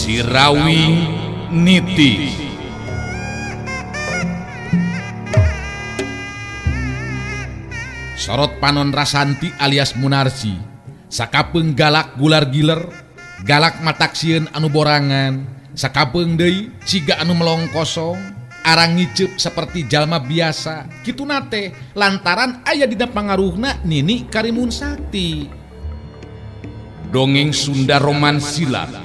Sirawing Niti. Sorot panon Rasanti alias Munarsi sakapeung galak gular giler, galak mataksieun anu borangan, sakapeung deui siga anu melong kosong, arang ngiceup seperti jalma biasa. Kituna teh lantaran aya dina pangaruhna Nini Karimun Sakti. Dongeng Sunda roman silat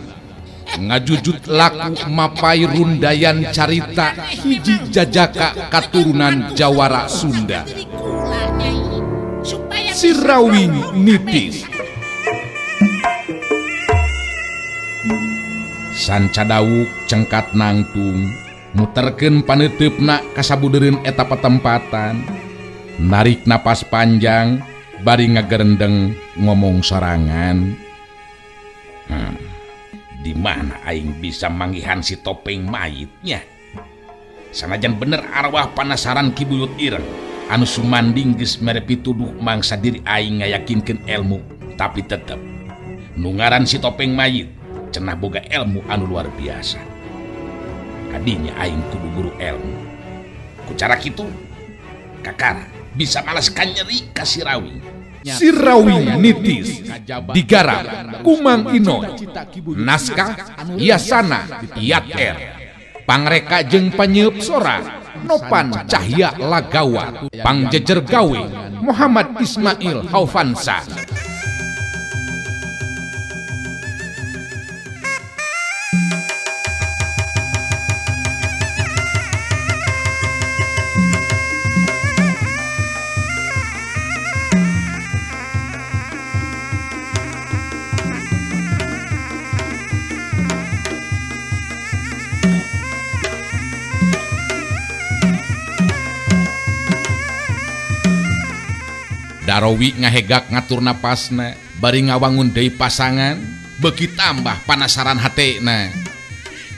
ngajujut laku mapai rundayan carita hiji jajaka katurunan Jawara Sunda. Sirawing Nitis. Sanca dawuk cengkat nangtung muterkeun paneuteup-na kasabudereun eta patempatan, narik napas panjang bari ngagerendeng ngomong sorangan. Di mana aing bisa manggihan si topeng mayitnya? Sanajan bener arwah panasaran Ki Buyut Ireng anu sumanding geus mere pituduh mangsa diri aing ngayakinkeun ilmu, tapi tetep nu ngaran si topeng mayit cenah boga ilmu anu luar biasa. Kadinya aing kudu guru ilmu. Ku cara kitu kakara bisa malas kanyeri ka Sirawing. Sirawing Nitis digarap Kumang Inoy, naskah Yasana Yat R, pangreka jeung panyeup sora Nopan Cahya Lagawa, pangjejer gawe Muhammad Ismail Haufansa. Darowi ngahegak ngatur napasna bari ngawangun deui pasangan beuki tambah panasaran hatena.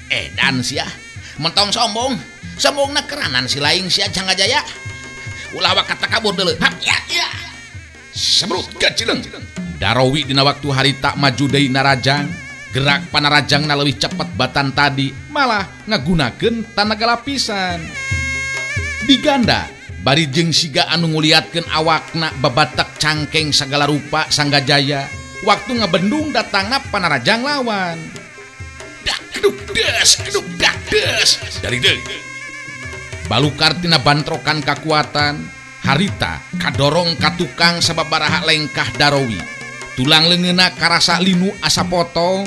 Edan sia mentong sombong, sombongna keranan si laing sia Canggajaya. Ulah wak kabur deuleu. Hap ya ya. Sebrut gacileng. Darowi dina waktu harita maju deui narajang, gerak panarajangna leuwih cepet batan tadi, malah ngagunakeun tanaga lapisan. Diganda bari jeung siga anu nguliatkeun awakna babatak cangkeng sagala rupa Sanggajaya waktu ngabendung datangna panarajang lawan. Dak keduk des keduk dak des dari deui. Balukar tina bantrokan kakuatan harita kadorong ka tukang sababaraha lengkah Darowi. Tulang leungeunna karasa linu asa potong.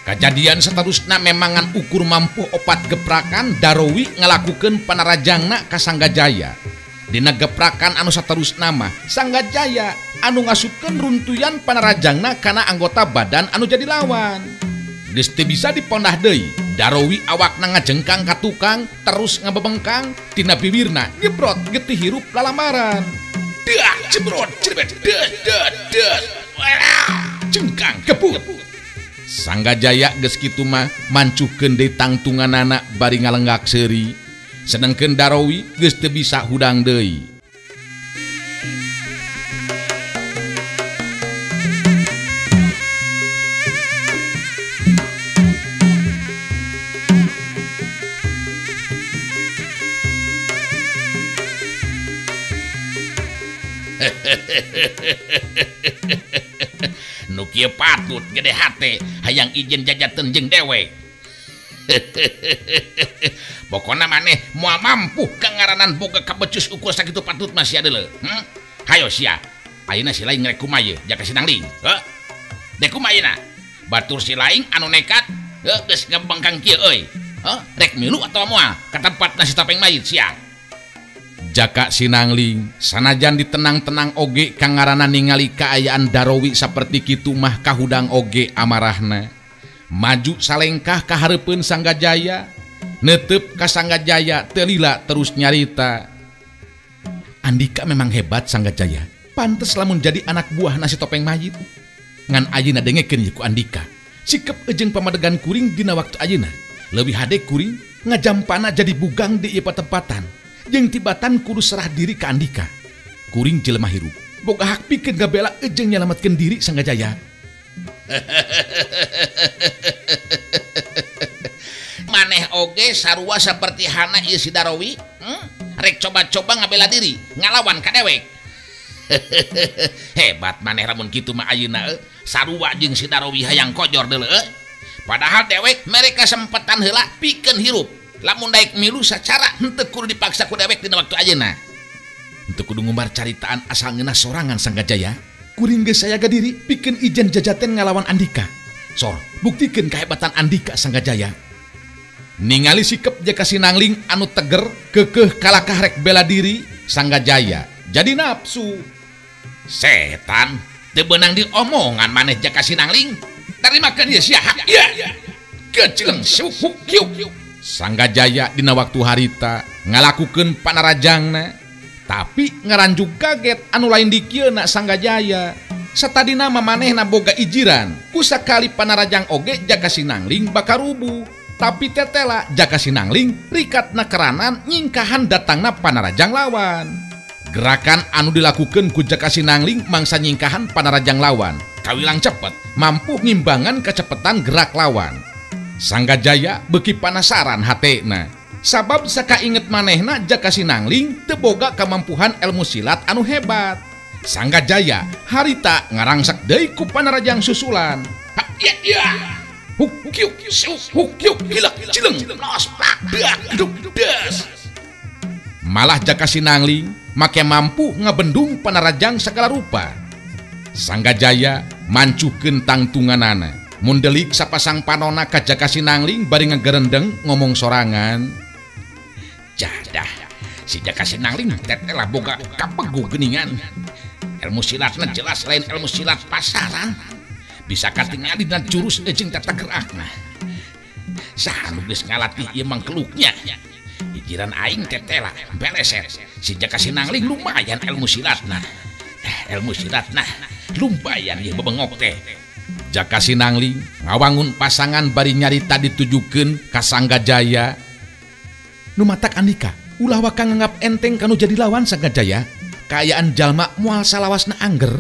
Kajadian seterusna memangan ukur mampu opat geprakan Darowi ngalakukeun panarajangna ka Sanggajaya. Dina geprakan anu saterusna mah Sanggajaya anu ngasupkeun runtuyan panarajangna kana anggota badan anu jadi lawan. Geus teu bisa dipondah deui, Darowi awakna ngajengkang ka tukang terus ngabebengkang tina biwirna nyebrot getih hirup lalamaran. Dah jebrot jebret deh deh deh. Jengkang gebuk. Sanggajaya geus kitu mah mancuhkeun deui tangtunganana bari ngalenggak seuri. Sedengkeun Darowi geus teu bisa hudang deui. Nu kieu patut gede hate hayang izin jajateun jeung dewek. Pokona maneh moal mampu kangaranan boga kabecus ukur sakitu patut mah sia deuleu. Hayo sia. Ayeuna si laing rek kumaha ye jaka sinangling? Heuh. Dek kumaha ayeuna? Batur si laing anu nekat heuh geus ngebengkang kieu euy. Heuh, rek milu atawa moal ka tempatna si topeng mayit sia. Jaka sinangling sanajan ditenang-tenang oge kangarana ningali kaayaan Darowi saperti kitu mah kahudang oge amarahna. Maju salengkah ka hareupeun Sanggajaya, netep ka Sanggajaya teu lila terus nyarita. Andika memang hebat Sanggajaya, pantes lamun jadi anak buah nasi topeng mayit. Ngan ayeuna dengekeun ye ku Andika, sikep jeung pamadegan kuring dina waktu ayeuna leuwih hade kuring ngajampana jadi bugang di ieu patempatan. Jeung tibatan kudu serah diri ka Andika. Kuring jelema hirup boga hak pikeun ngabela jeung nyalametkeun diri Sanggajaya. oge sarua saperti hana ieu si Darawi? Rek coba-coba ngabela diri, ngalawan ka dewek. Hebat maneh lamun kitu mah ayeuna sarua jeung si Darawi hayang kojor deuleu. Padahal dewek mere kasempetan heula pikeun hirup. Lamun daek milu sacara henteu kudu dipaksa ku dewek dina waktu ayeuna. Henteu kudu ngumbar caritaan asal ngeunah sorangan Sanggajaya. Kuring geus sayaga diri pikeun ijen jajaten ngalawan Andika. Sor, buktikeun kahebatan Andika Sanggajaya. Ningali sikep Jaka Sinangling anu teger kekeh kalakah rek bela diri Sanggajaya jadi nafsu. Setan teu beunang diomongan maneh Jaka Sinangling. Tarimakeun ieu sia. Ya. Kecileng suhu kieu. Sanggajaya dina waktu harita ngalakukeun panarajangna tapi ngaranjug kaget anu lain dikieuna Sanggajaya. Satadina manehna boga ijiran kusakali panarajang oge Jaka Sinangling bakarubuh. Tapi tetela Jaka Sinangling rikatna keranan nyingkahan datangna panarajang lawan. Gerakan anu dilakukan ku Jaka Sinangling mangsa nyingkahan panarajang lawan kawilang cepet mampu ngimbangan kecepatan gerak lawan. Sanggajaya beuki panasaran hatena sabab sakainget manehna Jaka Sinangling teu boga kamampuhan ilmu silat anu hebat. Sanggajaya harita ngarangsak deui ku panarajang susulan. Ha ya ya. Huk kiuk huk kiuk hilak cileng nos plak dak duk des. Malah Jaka Sinangling make mampu ngabendung panarajang segala rupa. Sanggajaya mancuhkeun tangtunganana. Mun delik sapasang panona ka Jaka Sinangling bari ngagerendeng ngomong sorangan. Jadah, si Jaka Sinangling tetelah boga kapegu geuningan. Ilmu silatna jelas lain ilmu silat pasaran. Bisa katingali dina jurus jeung tata gerakna. Saha nu geus ngalatih ieu mangkeluknya. Ijiran aing tetela beleset. Si Jaka Sinangling lumayan ilmu silatna. Ilmu silatna lumayan ieu bebengok teh. Jaka Sinangling ngawangun pasangan bari nyarita ditujukeun ka Sanggajaya. Nu matak Andika ulah waka nganggap enteng kanu jadi lawan Sanggajaya. Kaayaan jalma moal salawasna angger.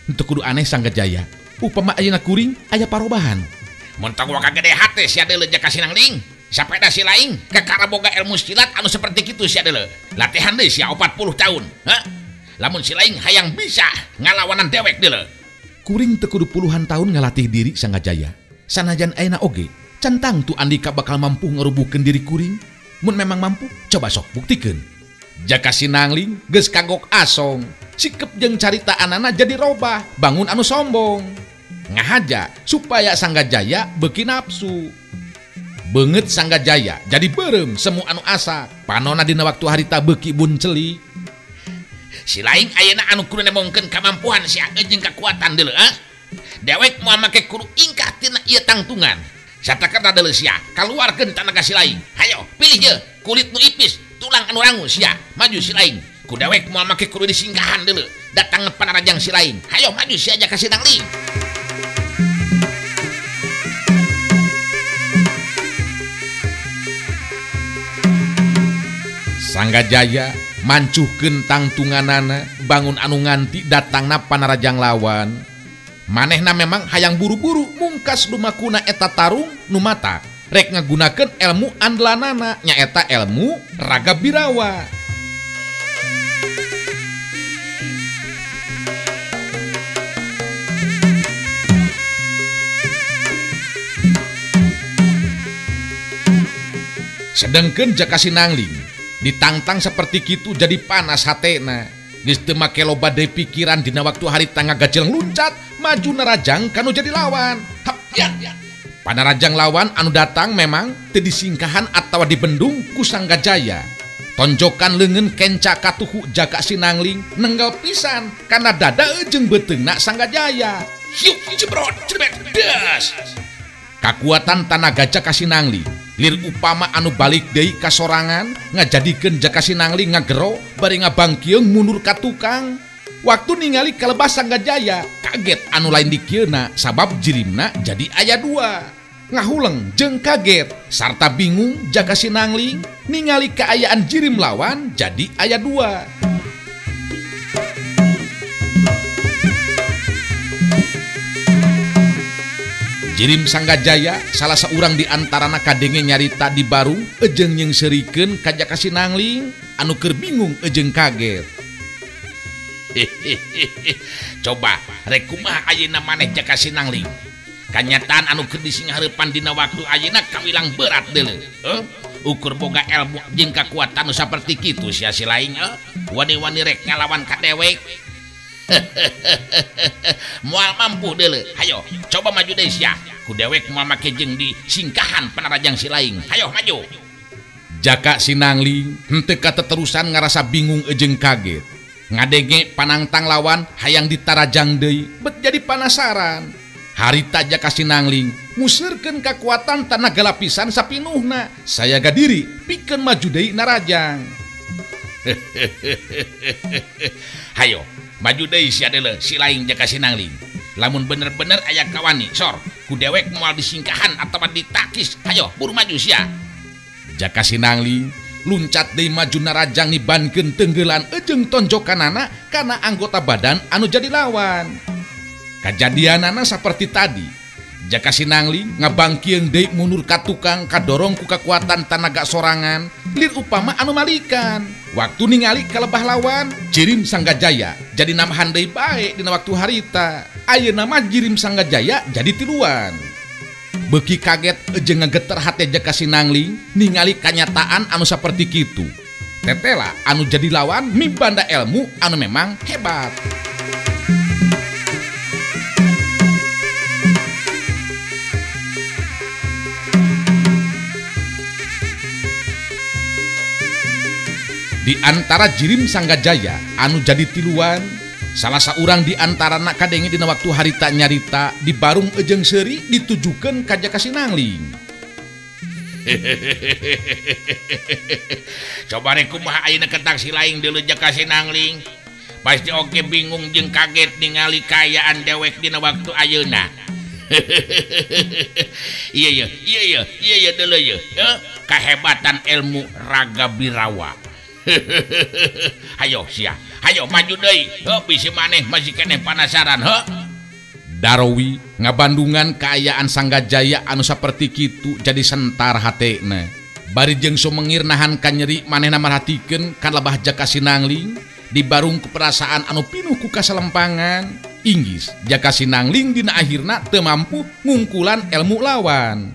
Henteu kudu aneh Sanggajaya. Upama ayeuna kuring aya parobahan. Mun tong waka gede hate sia deuleu Jaka Sinangling. Sapeda si laing kakara boga ilmu silat anu seperti kitu sia deuleu. Latihan deui sia 40 tahun. Hah? Lamun si laing hayang bisa ngalawanan dewek deuleu. Kuring teu kudu puluhan tahun ngalatih diri Sanggajaya. Sanajan ayeuna oge can tangtu Andika bakal mampu ngerubuhkeun diri kuring. Mun memang mampu, coba sok buktikeun. Jaka Sinangling geus kagok asong. Sikep jeung caritaanana jadi robah, bangun anu sombong. Ngahaja supaya Sanggajaya beuki nafsu. Beungeut Sanggajaya jadi beureum semu anu asak. Panona dina waktu harita beuki buncelik. Si laing ayeuna anu kudu nemongkeun kamampuan sia jeung kakuatan deuleu ah. Dewek moal make kudu ingkah tina ieu tangtungan. Satakerta deuleu sia, kaluarkeun tanaga si laing. Hayo, pilih je kulit nu ipis, tulang anu rangu sia, maju si laing. Ku dewek moal make kudu disingkahan deuleu, datang panarajang si laing. Hayo maju sia Jaka Sinangling. Sanggajaya mancuhkeun tangtunganana, bangun anu nganti datangna panarajang lawan. Manehna memang hayang buru-buru mungkas lumakuna eta tarung nu mata rek ngagunakeun ilmu andelanana nyaeta ilmu raga birawa. Sedengkeun Jaka Sinangling ditantang seperti kitu jadi panas hatena. Geus teu make loba deui pikiran dina waktu harita ngagajeleng luncat maju narajang kanu jadi lawan. Hap ya. Panarajang lawan anu datang memang teu disingkahan atawa dibendung ku Sanggajaya. Tonjokan leungeun kenca katuhu Jaka Sinangling nenggal pisan kana dada jeung beuteungna Sanggajaya. Hiuk jebrot jebet das. Kakuatan tanaga Jaka Sinangling lir upama anu balik deui ka sorangan ngajadikeun Jaka Sinangling ngagero bari ngabangkieung mundur ka tukang. Waktu ningali kalebas Sanggajaya kaget anu lain dikieuna sabab jirimna jadi aya dua. Ngahuleng jeung kaget sarta bingung Jaka Sinangling ningali kaayaan jirim lawan jadi aya dua. Jirim Sanggajaya salah seorang di antarana kadenge nyarita di barung ejeng nyeungseurikeun ka Jaka Sinangling anu keur bingung ejeng kaget. Coba rek kumaha ayeuna maneh Jaka Sinangling? Kanyataan anu keur disinghareupan dina waktu ayeuna kawilang berat deuleu. Ukur boga ilmu jeung kakuatan nu saperti kitu sia si laing wani-wani rek ngalawan ka dewek. Moal mampu deuleu. Hayo coba maju deui sia. Ku dewek moal make jeung di singkahan panarajang si laing. Hayo maju. Jaka Sinangling henteu kateterusan ngarasa bingung jeung kaget. Ngadenge panangtang lawan hayang ditarajang deui bet jadi panasaran. Harita Jaka Sinangling museurkeun kakuatan tanaga lapisan sapinuhna sayaga diri pikeun maju deui narajang. Hayo maju deui sia deuleu si laing Jaka Sinangling. Lamun bener-bener aya kawani sor ku dewek moal disingkahan atawa ditakis. Hayo buru maju sia. Jaka Sinangling luncat deui maju narajang nibankeun tenggelan ejeng tonjokanana kana anggota badan anu jadi lawan. Kajadianana saperti tadi. Jaka Sinangling ngabangkieung deui mundur ka tukang kadorong ku kakuatan tanaga sorangan lir upama anu malikan. Waktu ningali kalebah lawan Jirim Sanggajaya jadi namahan deui bae dina waktu harita. Ayeuna mah Jirim Sanggajaya jadi tiluan. Beuki kaget jeung ngageter hate Jaka Sinangling ningali kanyataan anu saperti kitu. Tetela anu jadi lawan mibanda ilmu anu memang hebat. Di antara Jirim Sanggajaya anu jadi tiluan, salah saurang di antara nak kadenge dina waktu harita nyarita di barung ejeng seuri ditujukeun ka Jaka Sinangling. Coba rek kumaha ayeuna ketang si laing deuleu Jaka Sinangling. Pasti oge bingung jeung kaget ningali kaayaan dewek dina waktu ayeuna. Iya iya iya iya iya iya deuleu ieu. Kahebatan ilmu Raga Birawa. Hayo sia, hayo maju deui. Heuh bisi maneh masih keneh panasaran heuh. Darwi ngabandungan kaayaan Sanggajaya anu saperti kitu jadi sentar hatena. Bari jeung sumengir nahan kanyeri manehna marhatikeun ka lebah Jaka Sinangling di barung ku perasaan anu pinuh ku kasalempangan. Inggis Jaka Sinangling dina akhirna teu mampu ngungkulan ilmu lawan.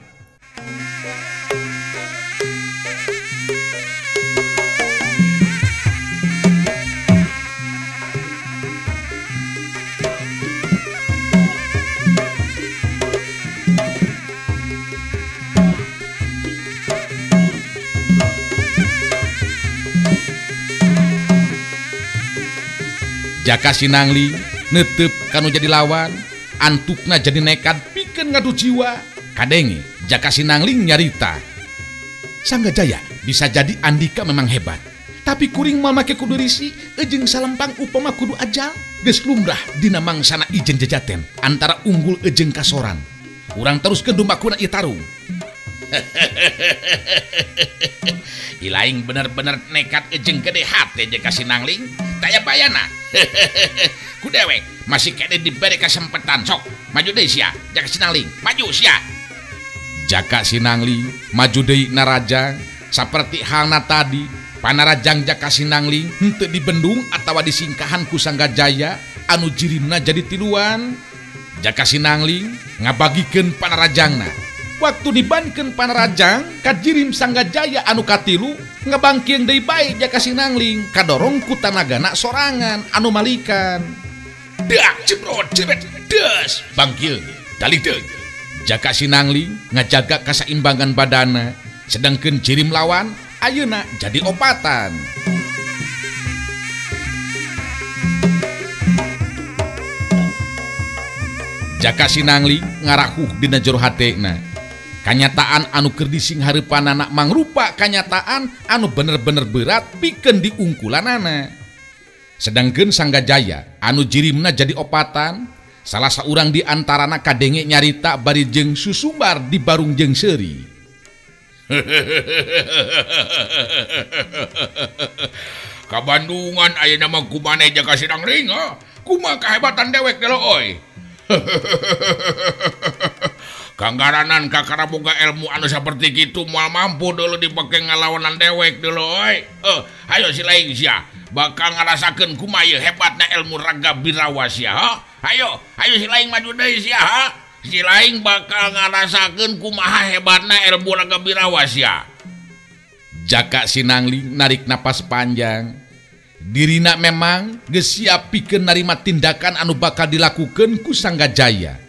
Jaka Sinangling netep kanu jadi lawan, antukna jadi nekat pikeun ngadu jiwa. Kadenge Jaka Sinangling nyarita, Sanggajaya bisa jadi Andika memang hebat, tapi kuring moal make kudu risi ejeng salempang upama kudu ajal. Geus lumrah dina mangsana ijen jejaten antara unggul ejeng kasoran. Urang teruskeun dumakuna ieu tarung. Ilaing bener-bener nekat ejeng gede hate Jaka Sinangling, taya bayana. Ku dewek masih kene diberi kesempatan sok. Maju deui sia, Jaka Sinangling, maju sia. Jaka Sinangling maju deui narajang saperti halna tadi. Panarajang Jaka Sinangling henteu dibendung atawa disingkahan ku Sanggajaya anu jirimna jadi tiluan. Jaka Sinangling ngabagikeun panarajangna. Waktu dibankeun panarajang ka Jirim Sanggajaya anu katilu ngabangkieun deui bae Jaka Sinangling kadorong ku tanagana sorangan anu malikan. Dak jebrot jebet des bangkieun dalih deui. Jaka Sinangling ngajaga kasaimbangan badana sedangkeun jirim lawan ayeuna jadi opatan. Jaka Sinangling ngarahuh dina jero hatena. Kanyataan anu keur disinghareupanana mangrupa kanyataan anu bener-bener berat pikeun diungkulanana. Sedangkeun Sanggajaya anu jirimna jadi opatan, salah saurang di antarana kadenge nyarita bari jeung susumbar di barung jeung seuri. Kabandungan ayeuna mah kumaneh Jaka Sinangling, kumaha kahebatan dewek deuleu euy. Kanggaranan kakara boga ilmu anu saperti kitu moal mampu deuleu dipake ngalawanan dewek deuleu euy. Hayo si laing sia bakal ngarasakeun kumaha ieu hebatna ilmu Raga Birawa sia. Ha? Hayo, hayo si laing maju deui sia ha. Si laing bakal ngarasakeun kumaha hebatna ilmu Raga Birawa sia. Jaka Sinangling narik napas panjang. Dirina memang geus siap pikeun narima tindakan anu bakal dilakukeun ku Sanggajaya.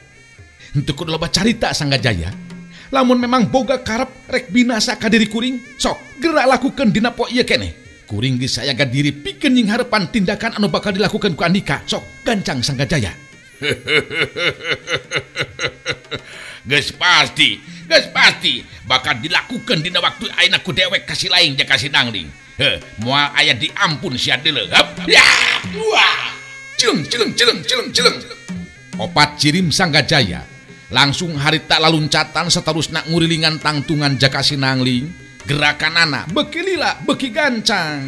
Henteu kudu loba carita Sanggajaya. Lamun memang boga karep rek binasa ka diri kuring, sok gerak lakukeun dina poe ieu keneh. Kuring geus sayaga diri pikeun nyingharepan tindakan anu bakal dilakukeun ku andika. Sok gancang Sanggajaya. Geus pasti bakal dilakukeun dina waktu ayeuna ku dewek ka si laing Jaka Sinangling. Heh, moal aya diampun sia deuleu. Hep. Ya, wah. Celeng celeng celeng celeng celeng. Opat cirim Sanggajaya langsung harita laluncatan seterusna ngurilingan tangtungan Jaka Sinangling. Gerakanana beuki lila beuki gancang.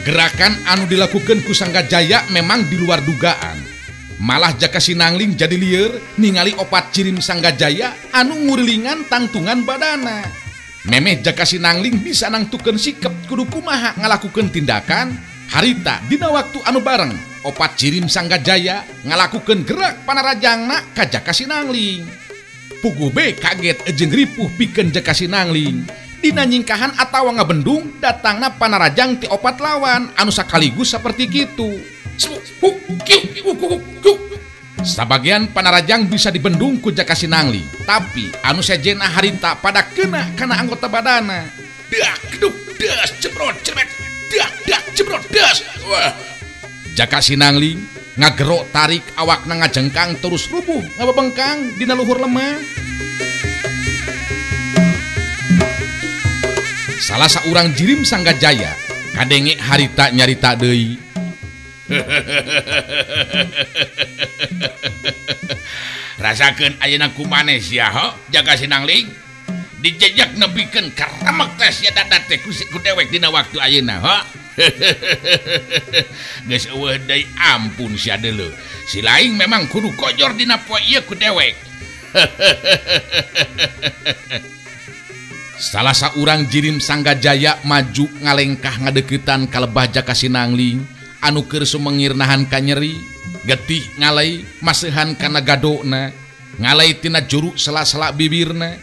Gerakan anu dilakukan ku Sanggajaya memang di luar dugaan. Malah Jaka Sinangling jadi lieur ningali opat cirim Sanggajaya anu ngurilingan tangtungan badana. Memeh Jaka Sinangling bisa nangtukeun sikep kudu kumaha ngalakukeun tindakan harita dina waktu anu bareng opat cirim Sanggajaya ngalakukeun gerak panarajangna ka Jaka Sinangling. Puguh be kaget jeung ripuh pikeun Jaka Sinangling. Dina nyingkahan atawa ngabendung datangna panarajang ti opat lawan anu sakaligus saperti kitu. Sabagian panarajang bisa dibendung ku Jaka Sinangling, tapi anu sejena harita pada kena kana anggota badana. Dak duk das jebrot jebret dak dak jebrot das. Wah. Jaka Sinangling ngagerok tarik awakna ngajengkang terus rubuh ngabebengkang dina luhur lemah. Salah saurang jirim Sanggajaya kadenge harita nyarita deui. Rasakeun ayeuna kumaneh sia ho Jaka Sinangling dijejak nepikeun karemek teh sia dadat teh ku dewek dina waktu ayeuna ho. Geus eueuh deui ampun sia deuleu. Si laing memang kudu kojor dina poe ieu ku dewek. Salah saurang jirim Sanggajaya maju ngalengkah ngadeukeutan ka lebah Jaka Sinangling anu keur sumengir nahan kanyeri, getih ngalai maseuhan kana gadona, ngalai tina juru sela-sela bibirna.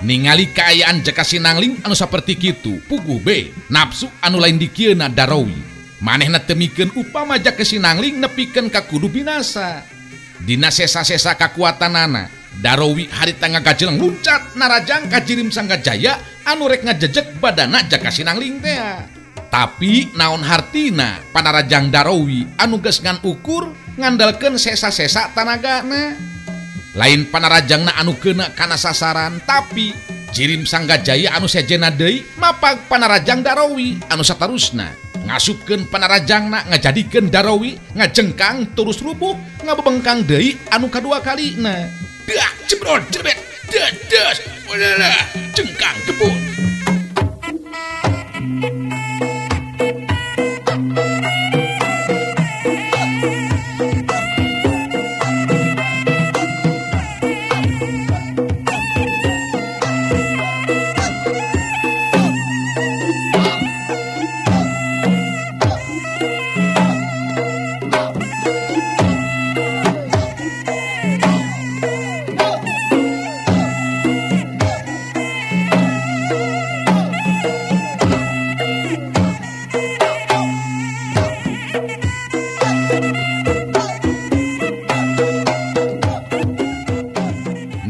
Ningali kaayaan Jaka Sinangling anu saperti kitu, puguh be nafsu anu lain dikieuna darawi. Manehna teu mikeun upama Jaka Sinangling nepikeun ka kudu binasa. Dina sesa-sesa kakuatanana, Darawi harita ngagajeleng luncat narajang ka jirim Sanggajaya anu rek ngajejeg badana Jaka Sinangling tea. Tapi naon hartina panarajang Darawi anu geus ngan ukur ngandalkeun sesa-sesa tanagana. Lain panarajangna anu keuna kana sasaran, tapi jirim Sanggajaya anu sejena deui mapag panarajang Darawi anu satarusna ngasupkeun panarajangna ngajadikeun Darawi ngajengkang terus rubuh ngabebengkang deui anu kadua kalina. Dak jebrot jebret das das wadalah jengkang kebun.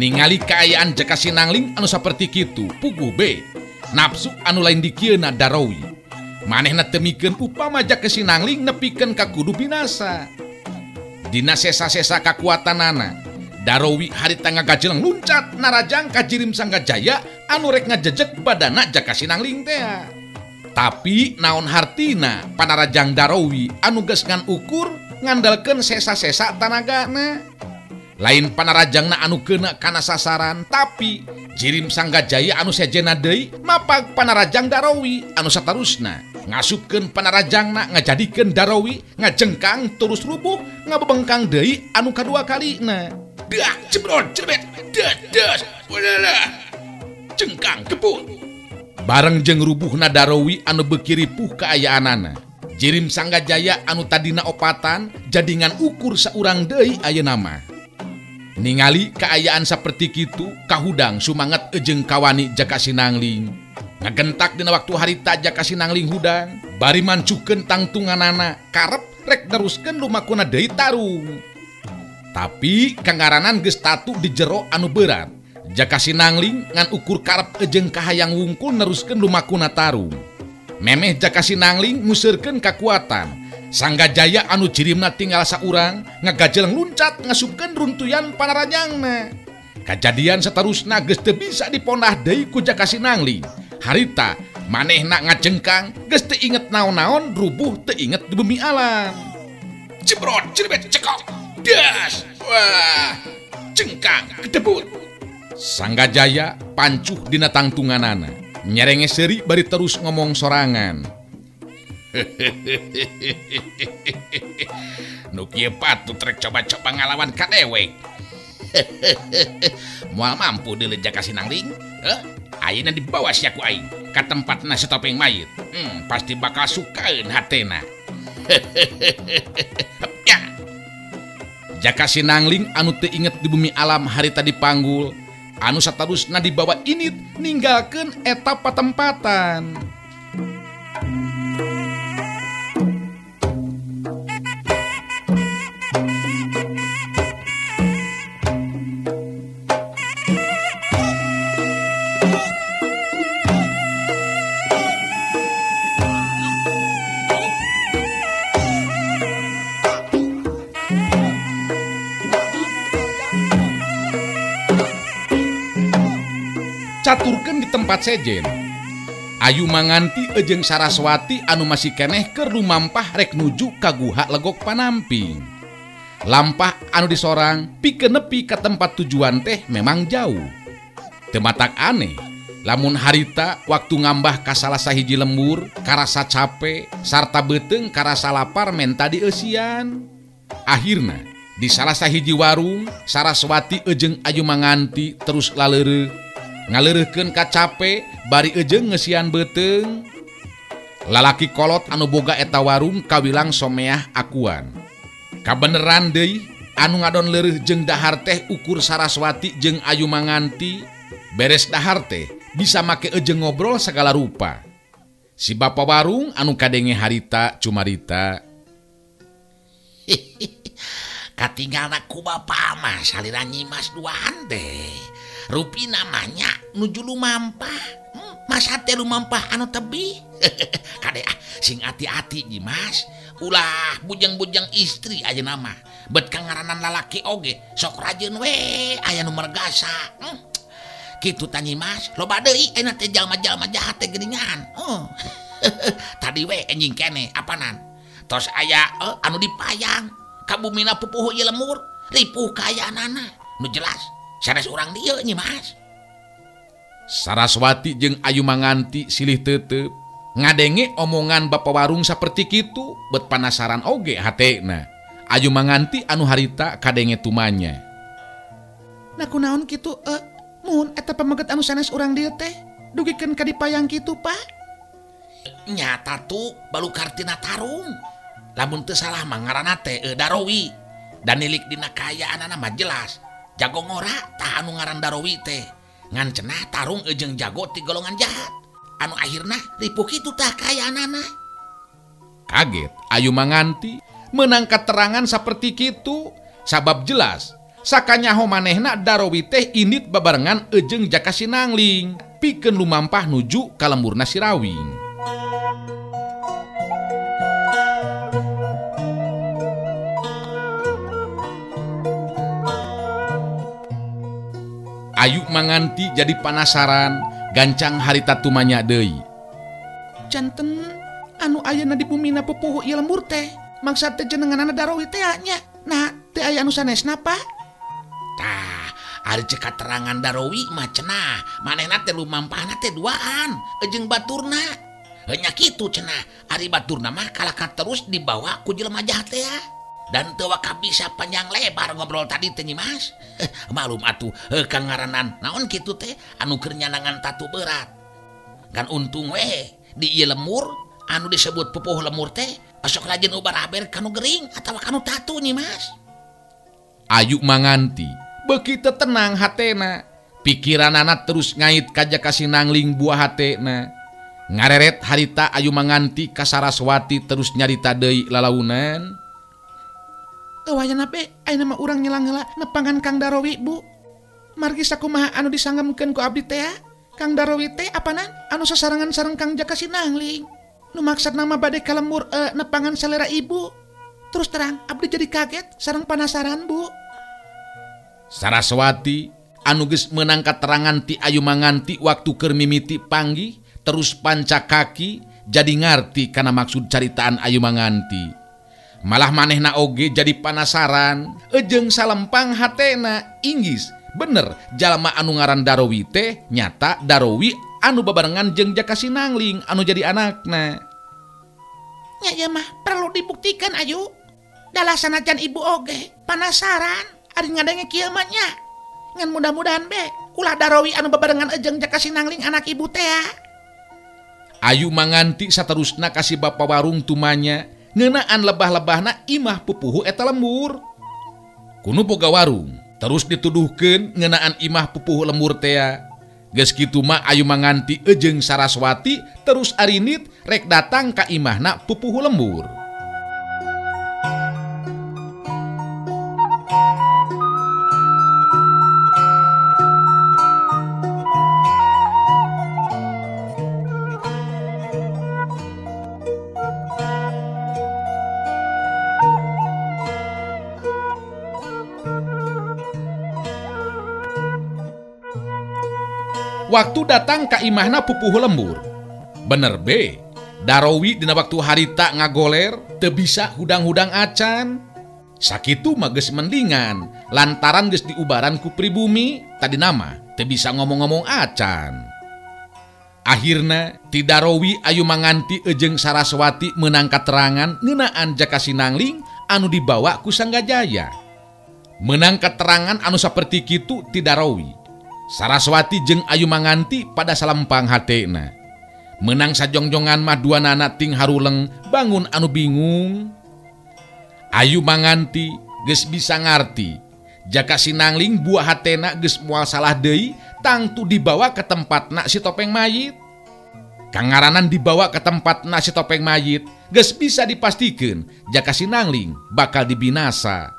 Ningali kaayaan Jaka Sinangling anu saperti kitu, puguh be nafsu anu lain dikieuna darawi. Manehna teu mikeun upama Jaka Sinangling nepikeun ka kudu binasa. Dina sesa-sesa kakuatanana, Darawi harita ngagajeleng luncat narajang ka jirim Sanggajaya anu rek ngajejeg badana Jaka Sinangling tea. Tapi naon hartina panarajang Darawi anu geus ngan ukur ngandalkeun sesa-sesa tanagana. Lain panarajangna anu keuna kana sasaran, tapi jirim Sanggajaya anu sejena deui mapag panarajang Darawi anu satarusna Ngasupkeun panarajangna ngajadikeun Darawi ngajengkang terus rubuh ngabebengkang deui anu kadua kalina. Dak jebrot jerbet das walalah jengkang kebut. Bareng jeung rubuhna Darawi anu beuki ripuh kaayaanana. Jirim Sanggajaya anu tadina opatan jadi ngan ukur saurang deui ayeuna mah. Ningali kaayaan saperti kitu kahudang sumanget jeung kawani Jaka Sinangling. Ngagentak dina waktu harita Jaka Sinangling hudang bari mancukeun tangtunganana karep rek neruskeun lumakuna deui tarung. Tapi kangaranan geus tatu di jero anu berat. Jaka Sinangling ngan ukur karep jeung kahayang wungkul neruskeun lumakuna tarung. Memeh Jaka Sinangling nguseurkeun kakuatan. Sanggajaya anu jirimna tinggal saurang ngagajeleng luncat ngasupkeun runtuyan panarajangna. Kajadian saterusna geus teu bisa dipondah deui ku Jaka Sinangling. Harita manehna ngajengkang geus teu inget naon-naon rubuh teu inget di bumi alam. Jebrot jerbet cekok das wah jengkang kedebut. Sanggajaya pancuh dina tangtunganana nyerenge seuri bari terus ngomong sorangan. Nu kieu patut rek coba-coba ngalawan ka dewek. Moal mampu deuleu Jaka Sinangling. Ayeuna dibawa sia ku aing ka tempatna si topeng mayit. Pasti bakal sukaeun hatena. Ya. Jaka Sinangling anu teu inget di bumi alam harita dipanggul, anu satarusna dibawa init ninggalkeun eta patempatan. Caturkeun di tempat sejen. Ayu Manganti jeung Saraswati anu masih keneh keur lumampah rek nuju ka guha Legok Panamping. Lampah anu disorang pikeun nepi ka tempat tujuan teh memang jauh. Teu matak aneh lamun harita waktu ngambah ka salah sahiji lembur karasa cape sarta beuteung karasa lapar menta dieusian. Akhirna di salah sahiji warung Saraswati jeung Ayu Manganti terus laleureuh. Ngaleureurkeun ka cape bari ejeung ngeusian beuteung. Lalaki kolot anu boga eta warung kawilang someah akuan. Kabeneran deui anu ngadon leureuh jeung dahar teh ukur Saraswati jeung Ayu Manganti. Beres dahar teh bisa make ejeung ngobrol segala rupa. Si bapa warung anu kadenge harita cumarita. Katinggalna ku bapa mah salira nyimas duaan teh. Rupi namanya nuju lumampah. Masa teh lumampah anu tebih. Kade ah sing ati-ati nyimas. Ulah bujang-bujang istri aja nama. Bet kangaranan lalaki oge sok rajin we aya nu mergasa. Kitu tah nyimas, loba deui ayeuna teh jalma-jalma jahat teh geuningan. Tadi we enjing keneh apanan. Tos aya anu dipayang ka bumina pupuhu ieu lemur, ripuh kaayaanana. Nu jelas sanes urang dieu nyimas. Saraswati jeung Ayu Manganti silih tetep ngadenge omongan bapa warung saperti kitu bet panasaran oge hatena. Ayu Manganti anu harita kadenge tumanya. Nah kunaon kitu mun eta pameget anu sanes urang dieu teh dugikeun ka dipayang kitu Pak? Nyata tuh balukar tina tarung. Lamun teu salah mah ngaranna teh Darawi. Dan nilik dina kaayaanana mah jelas. Jago ngora tah anu ngaran Darawi teh. Ngan cenah tarung jeung jago ti golongan jahat. Anu akhirna ripuh kitu tah kaayaanana. Kaget Ayu Manganti menang keterangan saperti kitu sabab jelas sakanyaho manehna Darawi teh indit babarengan jeung Jaka Sinangling pikeun lumampah nuju ka lemburna Sirawing. Ayu Manganti jadi panasaran gancang harita tumanya deui. Janten anu ayeuna di bumina pupuhu ieu lembur teh mangsa teh jenenganana Darawi teh nya. Nah teh aya anu sanesna Pak? Tah, ari cek katerangan Darawi mah cenah manehna teh lumampahna teh duaan jeung baturna. Nya kitu cenah ari baturna mah kalakah terus dibawa ku jelema jahat teh dan teu waka bisa panjang lebar ngobrol tadi teh Nyi Mas. Malum atuh kangaranan naon kitu teh anu keur nyanangan tatu berat. Kan untung we di ieu lemur anu disebut pupuh lemur teh osok rajin ubar aber kanu gering atawa kanu tatu Nyi Mas. Ayu Manganti beuki teu tenang hatena, pikiranana terus ngait ka Jaka Sinangling buah hatena. Ngareret harita Ayu Manganti ka Saraswati terus nyarita deui lalaunan. Wayana be ayeuna mah urang nyelang heula nepangan Kang Darowi Bu. Margi sakumaha anu disangemkeun ku abdi teh Kang Darowi teh apanan anu sasarengan sareng Kang Jaka Sinangling. Nu maksudna mah bade ka lembur nepangan selera ibu. Terus terang abdi jadi kaget sareng penasaran Bu. Saraswati anu geus meunang katerangan ti Ayu Manganti waktu keur mimiti panggih terus panca kaki jadi ngarti kana maksud caritaan Ayu Manganti. Malah manehna oge jadi panasaran ejeng salempang hatena inggis bener jalma anu ngaran Darowi teh nyata Darowi anu babarengan jeung Jaka Sinangling anu jadi anakna. Nya ieu mah perlu dibuktikan Ayu. Dalah sanajan ibu oge panasaran ari ngadenge kieu mah nya. Ngan mudah-mudahan be ulah Darowi anu babarengan ejeng Jaka Sinangling anak ibu teh. Ayu Manganti saterusna ka si bapa warung tumanya ngeunaan lebah-lebahna imah pupuhu eta lembur. Kunu boga warung terus dituduhkeun ngeunaan imah pupuhu lembur tea. Geus kitu mah Ayu Manganti ejeng Saraswati terus arinit rek datang ka imahna pupuhu lembur. Waktu datang ka imahna pupuhu lembur. Bener be, Darowi dina waktu harita ngagoler teu bisa hudang-hudang acan. Sakitu mah geus mendingan lantaran geus diubaran ku pribumi tadi nama teu bisa ngomong-ngomong acan. Akhirna ti Darowi Ayu Manganti ejeng Saraswati meunang katerangan ngeunaan Jaka Sinangling anu dibawa ku Sanggajaya. Meunang keterangan anu saperti kitu ti Darowi. Saraswati jeung Ayu Manganti pada salempang hatena. Menang sajongjongan mah duanana ting haruleng bangun anu bingung. Ayu Manganti geus bisa ngarti. Jaka Sinangling buah hatena geus moal salah deui tangtu dibawa ke tempatna si topeng mayit. Kangaranan dibawa ke tempatna si topeng mayit geus bisa dipastikeun Jaka Sinangling bakal dibinasa.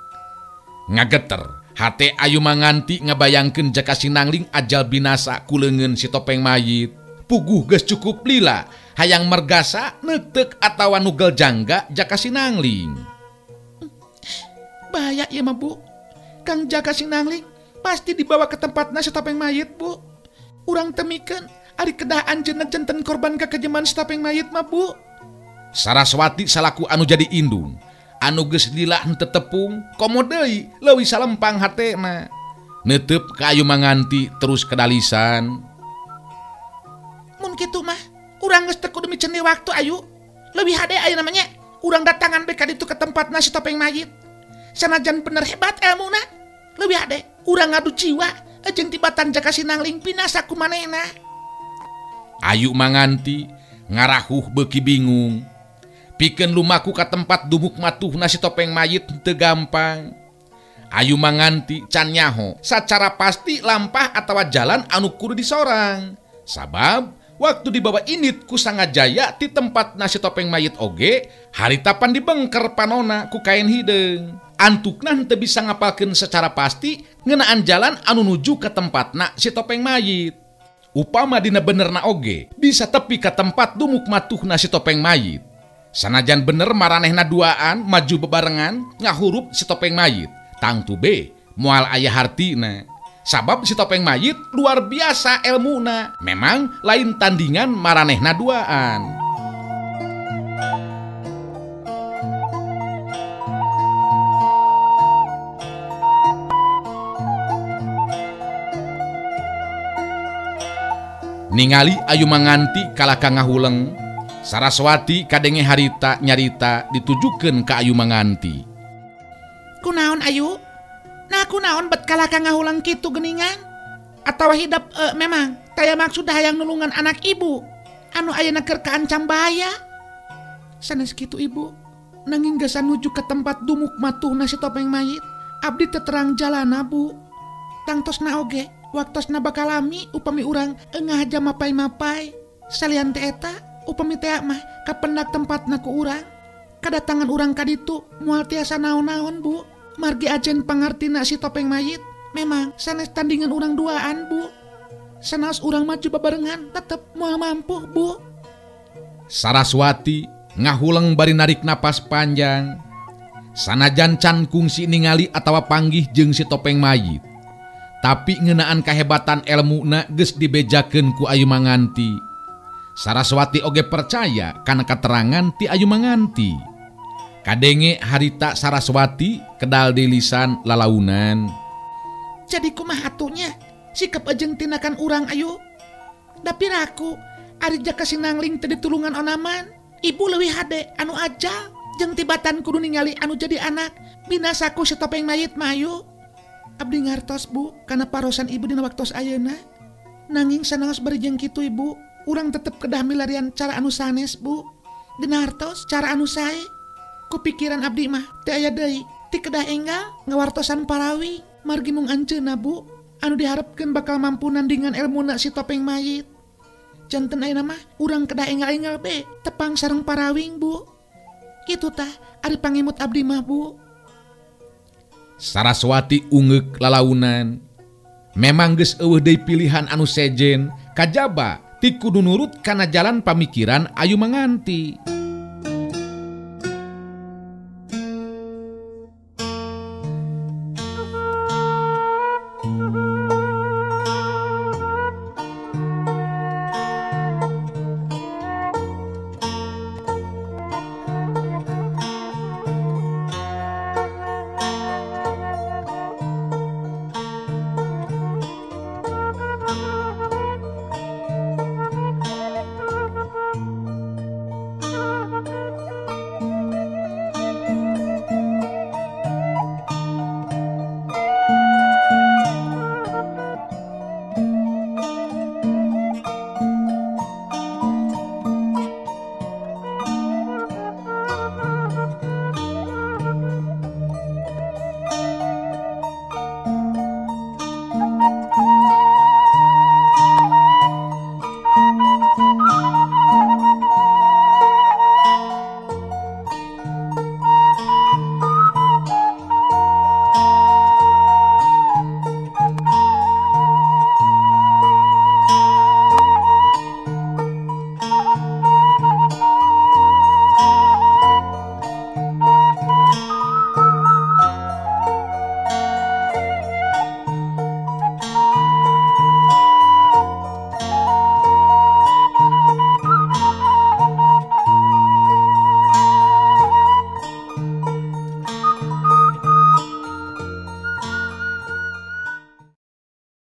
Ngageter hate Ayu Manganti ngabayangkeun Jaka Sinangling ajal binasa ku leungeun si topeng mayit. Puguh geus cukup lila hayang mergasa neuteuk atawa nugel jangga Jaka Sinangling. Bahaya ieu mah Bu. Kang Jaka Sinangling pasti dibawa ke tempatna si topeng mayit Bu. Urang temikeun ari kedah anjeunna janten korban kakejeman si topeng mayit mah Bu. Saraswati salaku anu jadi indung anu geus lila henteu tepung komo deui leuwih salempang hatena. Neuteub ka Ayu Manganti terus kedalisan. Mun kitu mah urang geus teu kudu miceun waktu Ayu. Leuwih hade ayeuna mah nya urang datangan be ka ditu ke tempatna si topeng mayit. Sanajan bener hebat elmuna, leuwih hade urang ngadu jiwa jeung tibatan Jaka Sinangling binasa ku manehna. Ayu Manganti ngarahuh beuki bingung. Pikeun lumaku ka tempat dumuk matuhna si topeng mayit teu gampang. Ayu Manganti can nyaho sacara pasti lampah atawa jalan anu kudu disorang. Sabab waktu dibawa init ku Sanggajaya ti tempat nasi topeng mayit oge harita pan dibengker panona ku kain hideung. Antukna henteu bisa ngapalkeun secara pasti ngeunaan jalan anu nuju ka tempatna si topeng mayit. Upama dina benerna oge bisa tepi ka tempat dumuk matuhna si topeng mayit. Sanajan bener maranehna duaan maju bebarengan ngahurup si topeng mayit. Tangtu be moal aya hartina. Sabab si topeng mayit luar biasa elmuna. Memang lain tandingan maranehna duaan. Ningali Ayu Manganti kalaka ngahuleng. Saraswati kadenge harita nyarita ditujukeun ka Ayu Manganti. Kunaon Ayu? Nah kunaon bet kalaka ngahulang kitu geningan? Atawa hidap memang taya maksud hayang nulungan anak ibu anu ayeuna keur kaancam bahaya. Sanes kitu ibu, nanging geus nuju ke tempat dumuk matuhna si topeng mayit, abdi teu terang jalana bu. Tangtosna oge, waktosna bakal lami upami urang ngahaja mapai-mapai. Salian teh eta, upami teh mah kapendak tempatna ku urang. Kadatangan urang ka ditu moal tiasa naon-naon bu. Margi ajen pangartina si topeng mayit, memang sanes tandingan urang duaan bu. Sanaos urang maju babarengan tetep moal mampu bu. Saraswati ngahuleng bari narik napas panjang. Sanajan can kungsi ningali atawa panggih jeung si topeng mayit, tapi ngeunaan kahebatan elmuna geus dibejakeun ku Ayu Manganti. Saraswati oge percaya kana katerangan ti Ayu Manganti. Kadenge harita Saraswati kedal di lisan lalaunan. Jadi kumaha atunya sikap jeung tindakan urang Ayu? Da piraku ari Jaka Sinangling teu ditulungan onaman. Ibu leuwih hade anu ajal jeung tibatan kudu ningali anu jadi anak binasaku si topeng mayit mah Ayu. Abdi ngartos bu kana parosan ibu dina waktos ayeuna. Nanging sanaos bari jeung kitu ibu, urang tetep kedah milarian cara anu sanes bu. Dina hartos cara anu sae. Kupikiran abdi mah teu aya deui ti kedah enggal ngawartosan parawi margi mung anjeunna bu anu diharepkeun bakal mampu nandingan elmuna si topeng mayit. Janten ayeuna mah urang kedah enggal-enggal be tepang sareng parawing bu. Kitu tah ari pangimut abdi mah bu. Saraswati ungeuk lalaunan. Memang geus eueuh deui pilihan anu sejen kajaba ti kudu nurut kana jalan pamikiran Ayu Manganti.